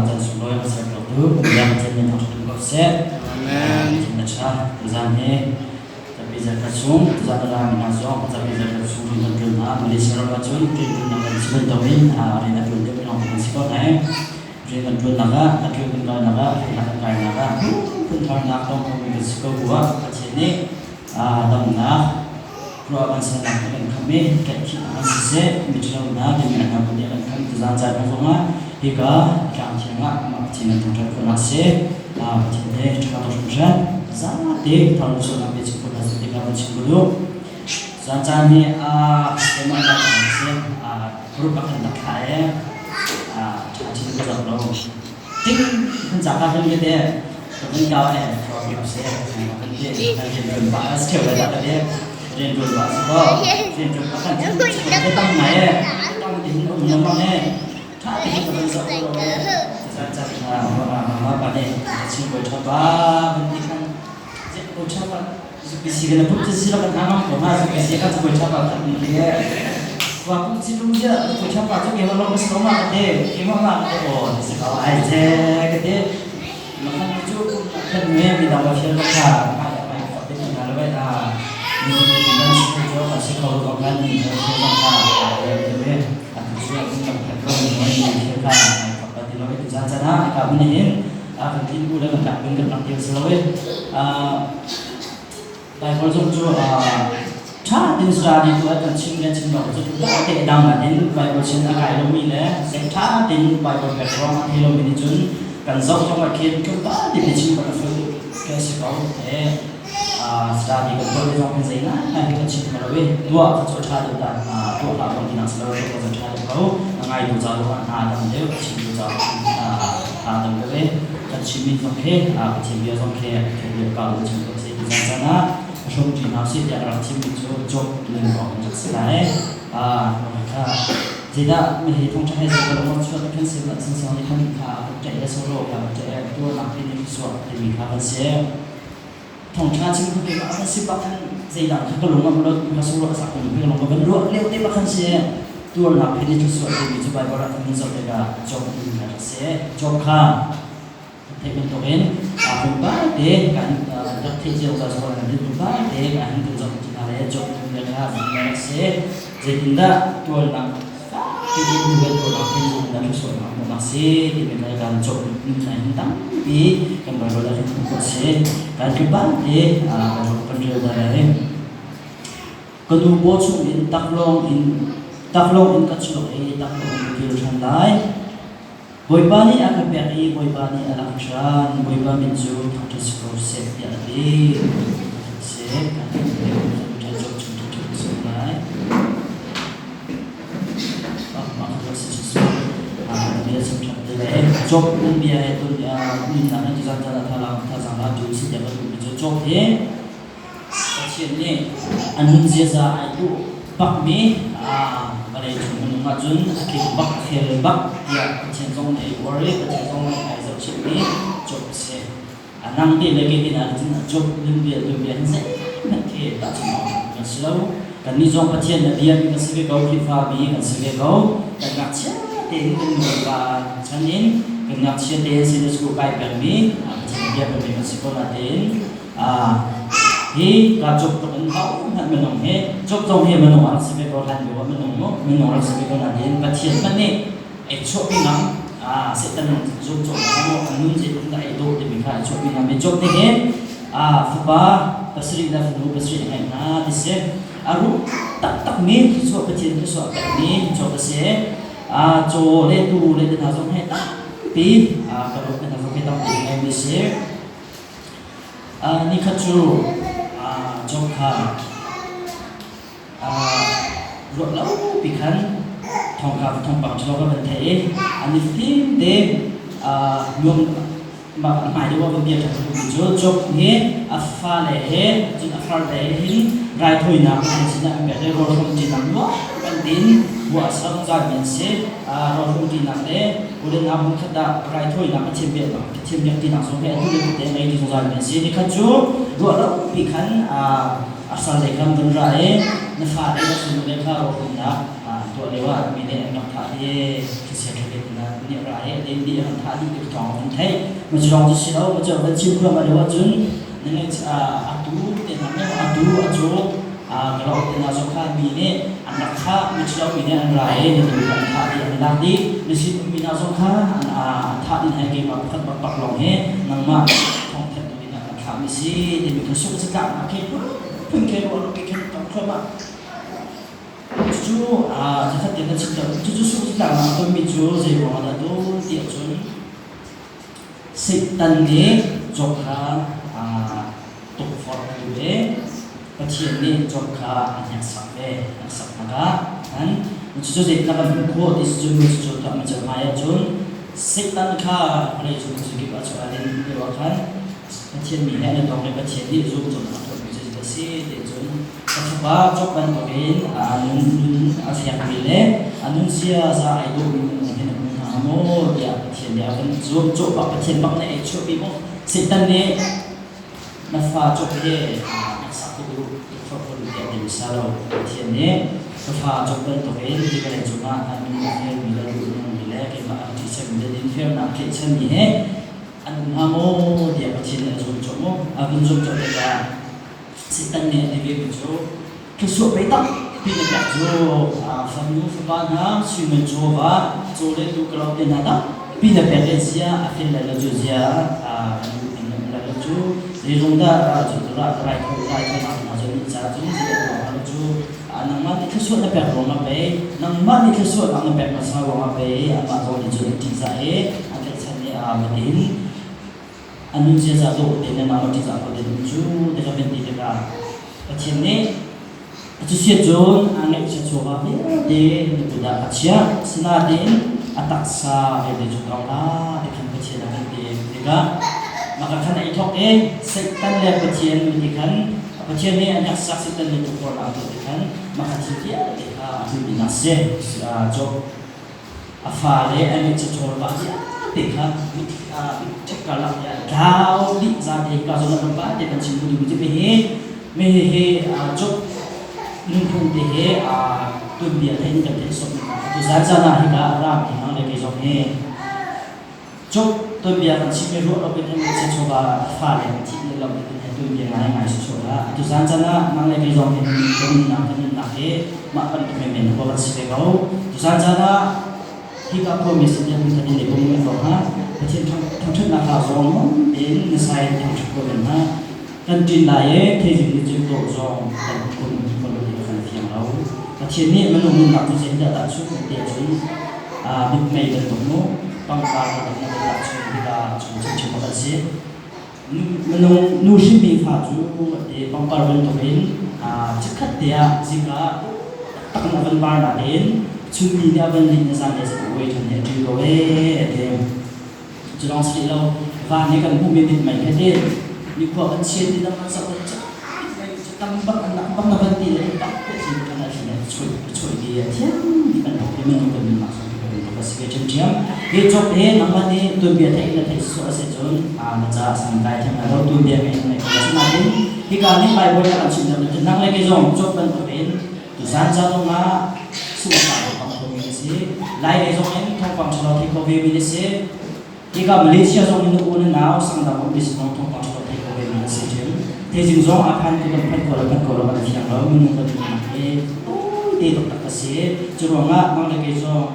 Chan sunglawi kan ser tu Biak Pathian min thangṭhat ko seh. Amen. Pathian na ṭha. Tuzaan hi zapi zarkhat chung tuzaan a rami hna zong zapi zarkhat chung rian kan ṭuan hna. Malaysia ram ahcun rian ṭuannak kan si bantukin rian a ṭuan deuh lawng kan si ko hna. Rian kan ṭuannak ah, a ṭuan kan kalnak ah, rian kan kainak ah phunpharnak tong khomi kan si ko bu ah Pathian nih damnak ruah kan sernak a kan khamh i tlaihkhih ah siseh miṭhalo hna timi an hna nih a kan khamh tuzaan caan hna zongah hika tlang thiang ah mah Pathian kan thangṭhat khawhnak si. Pathian he ṭha tuk hringhran zate thar sualnak pe chim khawhnak si tikah van chim ka duh. Zaan caan hi keimah nak si group a kan rak thlah i ṭha chin ka zoh lo. Ting kan ca ka kan te ka kan kau e thawk se kan te kan rian tuan ba as theu la ka te rian tuan ba si ko rian tuan ba kan te tam ngai e tam tin um na mang e tha te ka kan zo lo e cha cha na ma ma pa ne chin ko tha ba ban ti khan je ko tha ba si kan put si lo kan hang ko ma si kan ko tha ba kan ni e wa pu chi lu ja ko tha ba chu ke ma lo ma ma te ke ma ma te o si ka ai che ke te ma khan chu khan me mi dang ba fial kha ai ai fa te na lo a ni ni dan chu jo ka si ko ko kan ni ko fial kha ai te me a tu chu kan khat ko ni ni fial kha ai fa pa ti lo tu cha cha na ka mun hin a kan tin bu le kan tak bin kan tak til slo e Bible zong cu ṭha tein study tu kan chim le chim lo cu ṭha te dang in Bible chin a kai lomi le ṭha tein Bible background a thei lomi nih cun kan zoh zong ah khin tlawmpal te chim kan a ka si ko e study kan tuah zong hin zei ngai ngai kan chim kho lo i tuah kha cu ṭha deuh ta tuah hlah bang tinak si lo tuah kha ṭha deuh ko ngai tu ca zong ah hna dam deuh chim tu ca ah dam deuh i kan chimmi zong khi Pathian bia zong khi thei deuh ka lu chim ko si ti caan caan ah hrum ṭi hna usih tiah rak thimmi cu Job nun kong rak si lai. Kha zeidah hi thawngṭha he zei ko chuak kan sim ah sinsang nih khan kha kan ṭaih le solo kha kan ṭaih tuarnak ti nih suah timi kha kan si. Thawngṭha chim khu ke kan si bak khan zeidah kha ka lung am lo ka solo a sak ka lung ka van ruah leo te bak khan si tuarnak phi nih suah timi cu Bible ah kan zoh tikah Job nun kha rak si. Job kha theih bantukin pumpak te kan rak theih cio ka zawn kan pumpak te kan kan zoh ti hna le job le kha rak si. Zeitindah tualnak ti in nu tualnak hin zeitindah thluachuahnak hmuhnak si timi kha kan job nun na hin tampi kan Bible ah hin hmuh khawh si. Kan pumpak te kan rel da lai. Ka nu paw chungin taklawng in ka chuak i taklawng in ka kir ṭhan lai. Bawipa nih a ka pek i Bawipa nih a lak ṭhan. Bawipa min cu thangṭhat si ko seh tiah a ti. Seh kan kan ṭhat chung ṭhat si lai. Job um bia he tun nunnak in tuzan caan ah thazaang la tu si tiah ka duhmi cu Job hi Pathian nih a nun ziaza ai duh bakmi vawlei cung minung ahcun a tling bak a fel bak tiah Pathian zong nih ai uar i Pathian zong nih ai zohchihmi Job a si. A nang te le kei te hna cun Job nunbia nunbia hin zeihmanh khi tahchunh awk kan si lo. Kannih zong Pathian a biami kan si ve ko, Khrihfa mi kan si ve ko. Kan ngakchia tein kan nu kan pa chan in kan ngakchia tein Sunday school kai pengmi Pathian a bia pengmi kan si ko natein hi ka Job tluk in hohmanh minung hi Job zong hi minung a rak si ve ko hlan lio ah minung mu minung rak si ve ko natein Pathian hmanh nih ei chuahpi ngam Satan zuk cawhnak maw an nun zeitindah ei dawh timi kha ei chuahpi ngam i Job nih hin fapa pasarih le fanu pasarih a ngeih hna ti si. A ruh taktakmi thluachuah Pathian thluachuah pekmi Job a si. Caw le tuu le te hna zong he tampi ka ruh te hna zong he tampi ngeimi si. Nikhat cu Job kha ruah lopi khan thawngka thawngpang ṭhalo ka van theih i an i fimte nuam mah hmai deuh ah van bia ṭha tuk cu Job hi a fale he cun a farle he hin raithawinak an sinah an pek i rawlhrawm ṭinak nuam an tin buah a ser zungzalmi an si. Rawlhrawm ṭinak le ulen ah hmunkhat ah raithawinak Pathian biaknak Pathian biak ṭinak zong hi atu le tu te ngei ti zungzalmi an si. Nikhat cu ruah lopi khan a salle kha an vun ra i na fale na fanu le kha rawlhumnak an tuah lio ah mi nih an rak thah i thisen ṭha na. nih ra i a den dih a kan thah dih ti thawng kan theih. Ma cu lawng cu si lo, ma cu kan chim thluahmah lio ahcun na ngeih atu te hna maw atu a cu ka lo te hna zong kha mi nih an rak thah, mi ṭhalo mi nih an ra i na tuu kha an thah dih, an lak dih. Na sin ummi hna zong kha an thah dih hna i keimah pakhat bakbak lawng hi nangmah thawngthanhtu ding ah kan thlahmi si timi kha sungh catlaknak khi phun khe ruah lo khin tong thluahmah. Cucu zakhat te kan chim lo. Cucu sungh catlaknak a tonmi cu zei ruang ah dah dun ti ahcun Satan nih Job kha tukforh a duh i Pathian nih Job kha a hneksak ve. Hneksaknak ah khan cucu zeitindah kan hmuh khawh ti si cun cucu tuah mi ceu hmai ahcun Satan kha vawleicung khuazakip ah chuah ding lio ah khan Pathian mi he an i tong i Pathian nih zuamcawhnak a tuahmi cu zeidah a si ti cun ka fapa Job bantukin a nun a fekmi le a nun ziaza ai dawhmi minung hi na hmu hna maw tiah Pathian nih a van zuamcawh bak. Pathian bak nih ei chuahpi maw Satan nih na fa Job hi hneksak tuk u, tukforh u tiah ti hmasa lo. Pathian nih ka fa Job bantukin hi vawlei cungah a nun a felmi le duh a nungmi le keimah a ka ṭihchanmi le dinfelnak a tlaihchanmi he an um hnga maw tiah Pathian nih a zuamcawh maw? A vun zuamcawh tikah Satan nih a ti vemi cu thluachuah pei tampi na pek cu fanu fapa hna sui chawva caw le tuu kalauk te hna tampi na pek i zia a fel lai lo cu, zia kan duh ning um lai lo cu, zeizong dah cu rai tho rai tho hna cu nih ca cun zei dah tuah lo cu, nangmah nih thluachuah na pek ruangah pei, nangmah nih thluachuah na pek hmasa ruangah pei amah zong nih cun a ṭihzah i a tlaihchan i a in a nun ziaza dawh tein le nangmah ṭihzah ko tein um cu ti ka van ti tikah Pathian nih cu siat cun a ngeihchiat chawva vialte na kut ah ka chiah, asinain a taksa vialte cu tawng hlah ti khan Pathian a kan ti tikah mah ka khan a i thawk i Satan le Pathian ti khan Pathian nih a hneksak, Satan nih tukforhnak a tuah ti khan mah kha thil vialte kha a tlunmi a si. Job a fale an i cacawl pah vialte kha ṭhek karlak ah tlau dih zate ka zawn a pa te kan chim duhmi cu mi hi Job nunphung te he tuanbia thein kan theih sawm tu zan zan ah hika ram hi nang le kei zong hi Job tuanbia kan chim i ruah lo in an i chawva fale an thih le lo in he tuanbia ngai ngai si sawh dah. Atu zan caan ah nang le kei zong hin kan nunnak hi mah bantuk menmen khua kan si ve ko. Tu zan caan ah hika khuami sin in kan in i pum men ko hna. Pathian thangṭhatnak hla zong tein na sai thangṭhat ko men hna. Kan ṭin lai i theizing nih cun dawh zong kan kun ko lo ti kan fiang lo. Pathian nih minung nunnak cu zeitindah tahchunh ti ahcun mithmai bantuk mu, pangpar bantuk na kan tahchunh tikah chung chinchin bak an si. Minung nu hrimmi fa cu pangpar bantukin chikkhat te ah zingka tak in a van par nain chunni nih a van lin na zan le zan a uai ṭhan i a ṭil ko ee a ti. Cu lawng si lo, van hi kan hmuhmi mithmai kha ti nikhua kan chiat ti dang kan zoh kan cak mithmai cu tam bak an nak bak na van ti le bak te khi kan a thlen chuih chuih ti a thiam ti kan thok i minung kan nunnak zong kan bantuk a si ve ṭhiamṭhiam. Hi cop hi nangmah nih tuanbia theih na theih sual a si cun na caah santlai thiam lai lo, tuanbia ngei na ngei ko asinain hika nih Bible nih a kan chimh deuh nang le kei zong cop bantukin tuzan ca zong ah sualnak thawngpang khomi na si. Lai lei zong in thawngpang ṭhalo thei kho vemi na si. Hika Malaysia zong in na u na nau sangdang um si zong thawngpang ṭhalo thei kho vemi na si ṭhim. Thaizing zong a phan tu kan phan ko lo phan ko lo kan fiang lo, minung kan nunnak hi te taktak a si. Cu ruangah nang le kei zong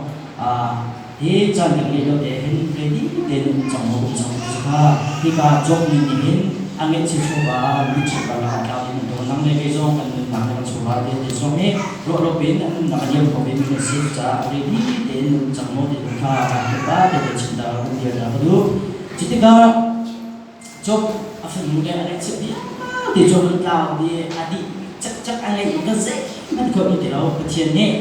hi caan kan ngeih lo te hin ready tein um cang maw um cang ti kha hika job mi nih hin a ngeihchia chawva mitchia karlak ah tlau in an tuah. Nang le kei zong kan nunnak le kan chawva vialte zong hi ruah lo piin an nunnak a liam kho ve mi kan si. Cucaah ready tein um cang maw ti kha kan tuah te te chim ta um dir ta ka duh. Cu tikah Job a fanu le a ngeihchiah vialte Job an tlau di a dih cakcak a ngeih ka zeihmanh khawh ti lo. Pathian nih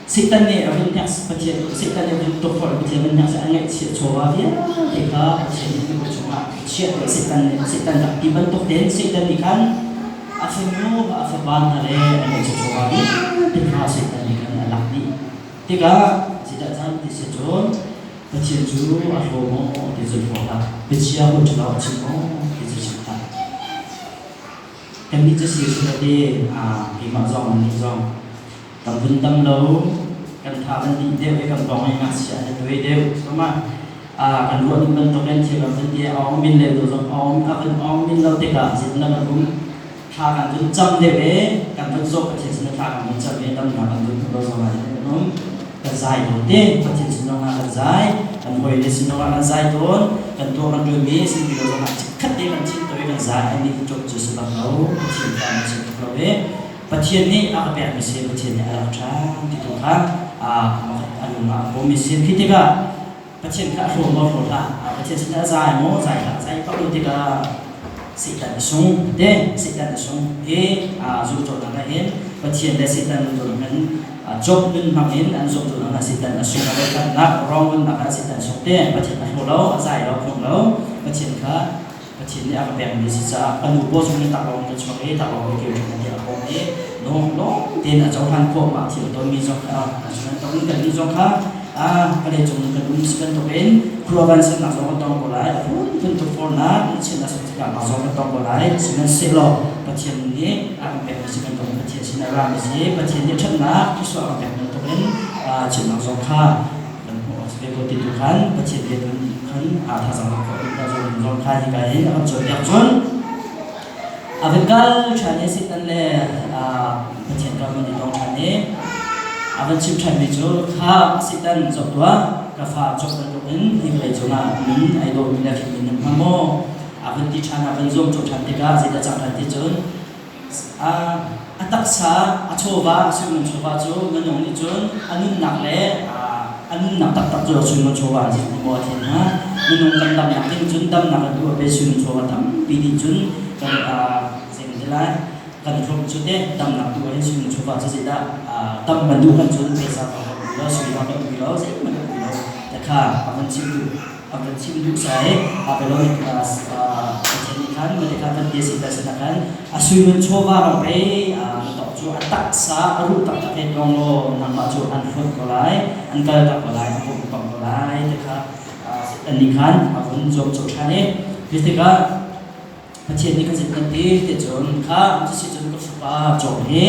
Satan nih a vun hnek, Pathian Satan nih a vun tukforh, Pathian vun hnek a ngaihchiah chawva vialte kha Pathian nih nupi chungah chiah tuah. Satan nih Satan rak ti bantuk tein Satan nih khan a fanu a fapa hna le a ngaihchiah chawva vialte kha Satan nih khan a lak dih tikah zeidah caan ti si cun Pathian cu a hlaw maw ti cu hlaw hlah, biachia holh ṭhalo a chim maw ti cu chim hlah. Kannih cu si te keimah zong nannih zong kan vun dam lo. Kan tha kan dih deuh i kan pawng i ngakchia an i tuai deuh. Cuma kan ruah ning bantukin thil kan vun ti a ong min le tu zong ong a vun ong min lo tikah zit na kan um thla kan vun cam deuh i kan vun zawh Pathian sin thla kan vun cam i damnak kan vun hmuh lo zong ah kan um kan zai tawn te. Pathian sin zong ah kan zai, kan hawile sin zong ah kan zai tawn, kan tuah kan ṭuanmi sin ti lo zong ah chikkhat te kan chim tawi kan zai. Ani ṭop cu si bak lo, Pathian fa na si tuk lo i Pathian nih a ka pekmi si, Pathian nih a rak ṭha ti tu kha a lung ah a pawmmi si. Khi tikah Pathian kha a hraw maw hraw hlah, Pathian sin a zai maw zai hlah, zai bak lo tikah Satan a sung te. Satan a sung i zulcawhnak ah hin Pathian le Satan zulcawhnak hin Job nun hmang in an zulcawhnak ah Satan a sung. A voikhatnak rawng ah Satan sung te. Pathian a hraw lo, a zai lo, phung lo. Pathian kha Pathian nih a ka pekmi a si caah ka nu paw chung in taklawng ka chuak i taklawng ka kir ṭhan tiah a pawm i lawng lawng tein a cohlan khawh. Mah thil tonmi zong kha cu bantuk in kannih zong kha vawlei cung kan um si bantukin khuaruahvan sernak zong kan tong ko lai, a phunphun tukforhnak, ngaihchiatnak sungthinnak zong kan tong ko lai. Sihmanhsehlaw Pathian nih a kan pekmi si bantukin Pathian sin a rami si Pathian nih ṭhatnak thluachuah a kan pek bantukin chiatnak zong kha kan hmuh awk si ve ko ti tu khan Pathian bia tu khan aa thazaang lak khawh ding zong zong kha hika hin a kan cawnpiak. Cun a van kal ṭhan i Satan le Pathian kam an i tong ṭhan i a van chim ṭhanmi cu, kha Satan, zoh tuah, ka fa cawk bantukin hi vawlei cungah min ai dawhmi le fimmi nan hmang maw? A van ti ṭhan. A van zuam cawh ṭhan tikah zeidah cang ṭhan ti cun a taksa, a chawva, a suimun chawva cu minung nih cun a nunnak le a nunnak taktak cu a suimun chawva an si maw a thlen hna. Minung kan damnak ding cun damnak a duh a pe suimun chawva tampi nih cun kan zei lai kan hrawm cu te damnak duh ahhin suimun chawva cu zeidah dam kan duh kan cun phaisa kan duh lo, sui kan duh lo, zeihmanh kan duh lo te kha a van chim duh a van chim duh sai a velo nih Pathian nih khan mate kha van ti si ta sin khan a suimun chawva rong pei tok cu a taksa a ruh taktak he tong law nangmah cu an hluat ko lai, an kal tak ko lai, an pum tong ko lai te kha an nih khan a vun zuam cawh ṭhan i hi tikah Pathian nih kan zit nan ti te cun kha cusi cun ka fapa cawm hi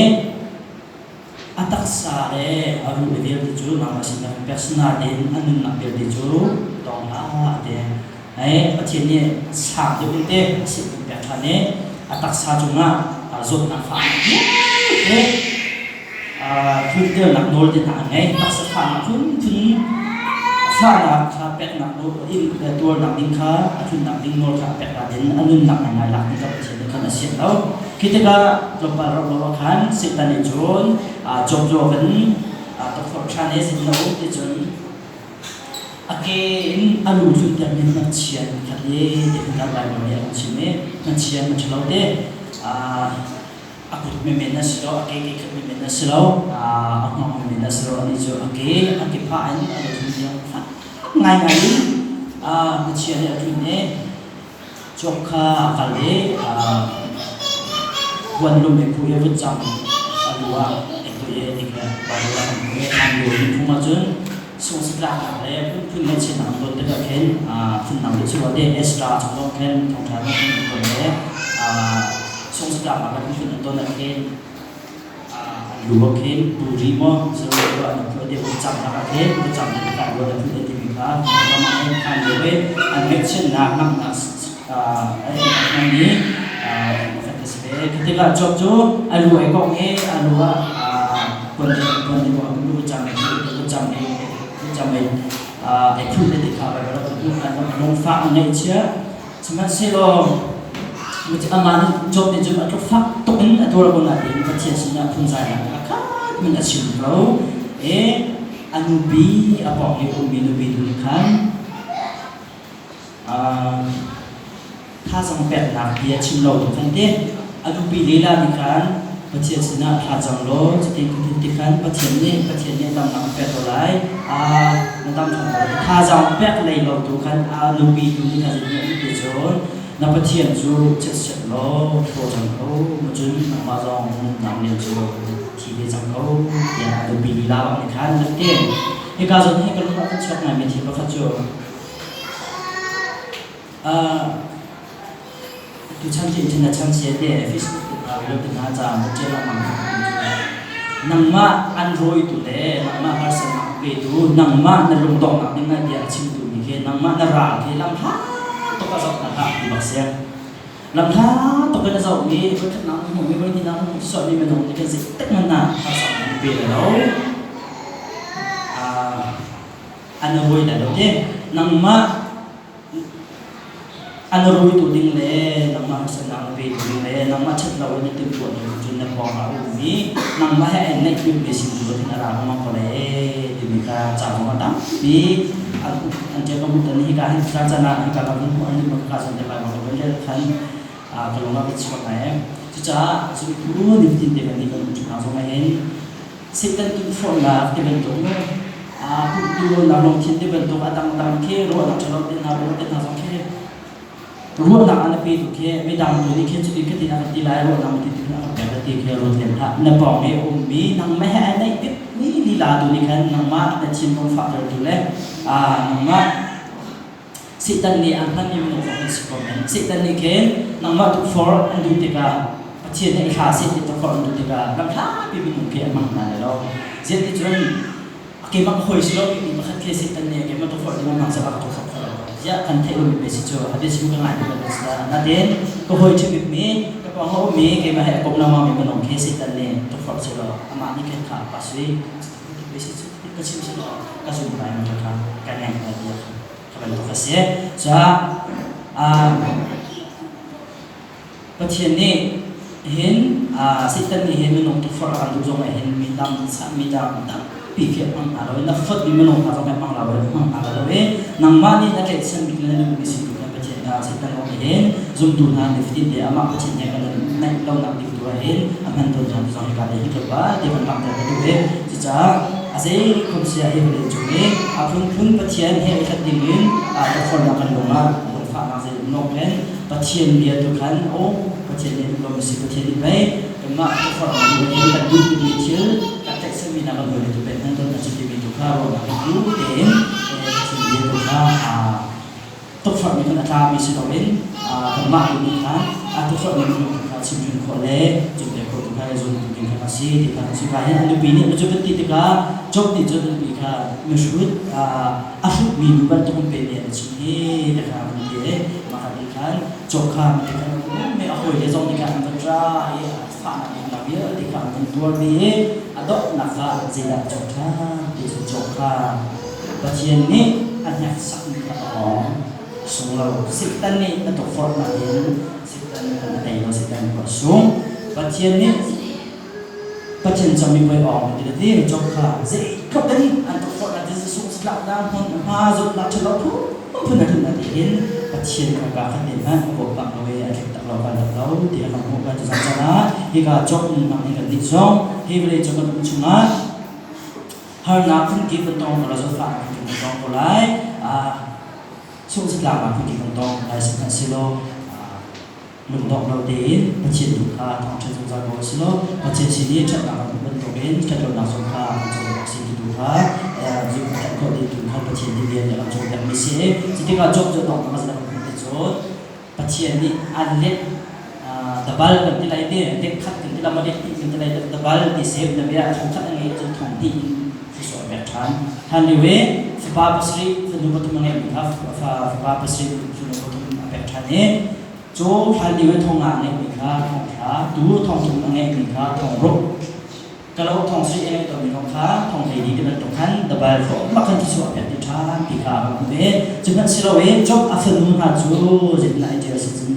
a taksa le a ruh le vialte cu nangmah sinah kan pek, sinain a nunnak vialte cu tawng hlah a ti. Hei Pathian nih sang deuh in te a sin kan pek ṭhan i a taksa cungah zawtnak fahnak vialte tluntelnak nawl te hna a ngei. Taksa fahnak phunphun fahnak kha peknak in tuarnak ding kha a tlunnak ding nawl kha a pek nain a nunnak ngaingai lak ding kha Pathian nih khan a sianh lo. Khi tikah tlawmpal rauh lo ah khan Satan nih cun Job cu a van tukforh ṭhan i zeitin a um ti cun a ke in a lu tlun tiang hin ngakchia in khat i ti kha Baibal nih a kan chim i ngakchia na ṭhalo te, a kut menmen a si lo, a ke ke khat menmen a si lo, a hngawng menmen a si lo, ani cu a ke a ke phah in a lu tlun tiang fak ngaingai in ngakchia nih a tlun i Cawk kha a kal i puan lum i phu i vutcam a lu ah i tuih i tik le Baibal ah kan hmuh i an lu in phung ahcun sungsatlaknak le phunphun ngaihchiatnak an ton tikah khin phundang deuh si rua te Ezra chung zong khin thawngṭha zong khin an ton le sungsatlaknak le phunphun an ton ah khin lu ah khin buri maw zeiruah an phuah te vutcamnak ah khin vutcam nih kai ruat a phuh timi kha ramah hin khan lio i an ngaihchiatnak namnak an i pakhat a si ve. Khi tikah Job cu a lu ai kong i a lu ah puan puan ni lu vutcam vutcam vutcam ai phuh te ti kha Baibal ah kan hmuh. An lungfah an ngaihchia. Sihmanhsehlaw amah nih Job nih cun a tluk fak tuk in a tuar ko nain Pathian sinah phunzainak a khat min a chim lo i a nupi, a pawng i ummi nupi tu nih khan thazang peknak bia chim lo tu khan ti a nupi lila nih khan Pathian sinah thlacam law cutin cutin ti khan Pathian nih damnak a pek ko lai, na dam ṭhan ko lai. Thazaang pek lei lo tu khan a nupi tu nih khan zeitin a ti cun na Pathian cu chiatserh law thaw cang ko, cun nangmah zong nunnak lian cu thi ve cang ko tiah a nupi lila bang nih khan a ti. Hika zawn hi ka lung ah kan chuak ngaimi thil pakhat cu Tuchan cu internet chan si te, Facebook te hna, video te hna ca an ṭial lengmang. Nangmah an rawitu le nangmah harsatnak petu, nangmah na lungdonghnak ding ah bia a chimtu mi khi nangmah na ral khi lam hla tuk a zoh hna hlah ti bak si. Lam hla tuk in a zohmi, voikhatnak na hmuhmi, voihnihnak na hmuh sualmi minung nih kan zeitik hmanh ah harsatnak an pe lo. An rawi lai lo ti. Nangmah An rawitu ding le nangmah harsatnak na petu ding le nangmah ṭhat lo in na timhtuah ding cun na pawng ah a ummi nangmah he ai naih bikmi sin tu hin a ra lengmang ko lai timi kha ca zong a tampi an an ṭial ka hmuh ton hika hin ca can ah hika ka vun hmuh an nih ka zong te Bible ka vun rel khan ka lung ah ka chuak ngai. Cucaah zumtu nifatin te kan nih kan um ṭhutnak zong ah hin Satan tukforhnak ti bantuk duhlonak lungthin ti bantuk a dangdang khi ruahnak ṭhalo te hna ruah te hna zong khi ruahnak an pe tu khi midang tu nih khi cuti khatin a kan ti lai, ruahnak ti ti a kan pek ti khi ruat lem hlah. Na pawng i a ummi nangmah he ai naih bik mi lila tu nih khan nangmah na thinlung fakter tu le nangmah Satan nih a hmanmi minung zong kan si ko men. Satan nih khin nangmah tukforh an duh tikah, Pathian nih i hla seh ti tukforh an duh tikah lamhlapi minung khi a hmang hna lai lo. Ziah ti cun keimah ka hawi si lo mi pakhat khi Satan nih keimah tukforh ding a hmang caah ka tukforh kho lo. Ziah kan theih lomi pe si cu a biachim ka ngai bik si dah. Natin ka hawi ṭhi bikmi, ka pawng a ummi, keimah he a kom lengmang mi minung khi Satan nih tukforh si law amah nih khin kha a sui. Pe si cu ka chim si law ka zum lai ma kha ka neng lai tiah kha bantuk a si. Caah Pathian nih hin Satan nih hin minung tukforh a kan duh zong ah hin mi tam mi dang tampi khi a hmang hna lo i na fot mi minung hna zong hi hmang lo hmang hna lo i nangmah nih na tlaihchan bik le na duhmi si tu khan Pathian hna Satan zong nih hin zumtu hna nifatin te amah Pathian he kan naih lonak ding tu ah hin a hman tawn hna zong hika te hi tlawmpal te kan langhter ka duh i cucaah a zei khom sia hi vawlei cung i a phunphun Pathian he i hlat ding in tukforhnak kan lung ah lungfahnak zei um lo khin Pathian bia tu khan aw Pathian nih duh lo si Pathian nih pei kanmah tukforhnak duh in kan duh mi thil kan tlaihchanmi hna kan hawile tu pei hman tawn hna cu timi tu kha ruahnak kan duh tein Pathian bia tu kha tukforhmi kan a tlami si loin kanmah tu nih khan a tukforhmi minung tu kha chimhrin khawh le cawnpiak khawh tu kha zumtu ding kha a si ti kha kan si. Ka hin a nupi nih cu kan ti tikah Job nih cun a nupi kha mihrut a hrutmi nu bantuk in pe mi an chim hi ti kha an ti i mah kha nih khan Job kha mi khan mi a hawile zong nih khan an van ra i fahnak innak vialte kha an van tuar dih i a donghnak ah zeidah a cawk ṭhan ti cu Job kha Pathian nih a hneksakmi kha a awng a sung lo. Satan nih a tukforhnak in Satan a tei lo, Satan cu a sung. Pathian nih Pathian camipuai awng ti ti Job kha zeitluk in an tukforhnak ti sung tlaknak hmun hma zawtnak ṭhalo phunphun a tlun ti in Pathian kha ka khat nih hmanh a bawmh lo i a tlik tak lo kan tak lo ti a kan hmuh kan cu cang ah hika Job nunnak nih kan nih zong hi vawlei cung kan um chungah harnak phunki kan tong ko lai, zawtfahnak phunki kan tong ko lai, sungsatlaknak phunki kan tong lai. Sihmanhsehlaw lungdongh lo tein Pathian tu kha thawngṭha zungzal ko si law Pathian sin i ṭhatnak kan hmuh bantukin ṭhatlonak zong kha kan cawn awk si ti tu kha zumh ṭhat khawh ding tu kha Pathian nih bia nih a kan cawnpiakmi si. Cutikah Job cu dongh a kan hmuh ti cu Pathian nih an let dabal kan ti lai ti let khat kan ti lai ma let hnih kan ti lai dabal ti si na bia thong khat a ngei cun thong hnih in thluachuah a pek ṭhan. Hlan lio i fapa pasarih fanu pathum a ngeihmi kha fapa pasarih fanu pathum a pek ṭhan i cu hlan lio i thong nga a ngeihmi kha thong hra, tu thong thum a ngeihmi kha thong ruk, kalauk thong sarih a ngeih tawnmi zong kha thong hleili ti bantuk khan dabal thluahmah khan thluachuah a pek ti ṭhan ti kha a hmuh i cu hmanh si loin Job a fanu hna cu zeitindah ai ṭial si cun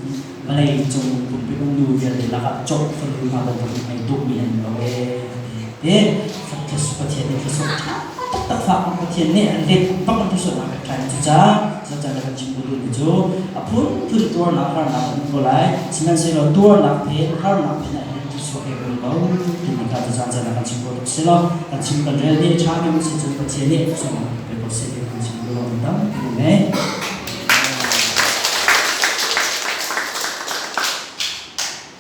vawlei cung pumpi um nu vialte lakah Job fanu hna bantuk in ai dawhmi an lo ee ti Pathian nih thluachuah ṭha taktak fak Pathian nih an let bak in thluachuahnak pek ṭhan. Cucaah cucaah na kan chim ko duhmi cu a phunphun tuarnak harnak an um ko lai, sihmanhsehlaw tuarnak phen harnak phen ah hin thluachuah he um ko timi kha cucaah na kan chim ko tuk si lo kan chim kan rel nih ṭha mi si cun Pathian nih thluachuahnak pek.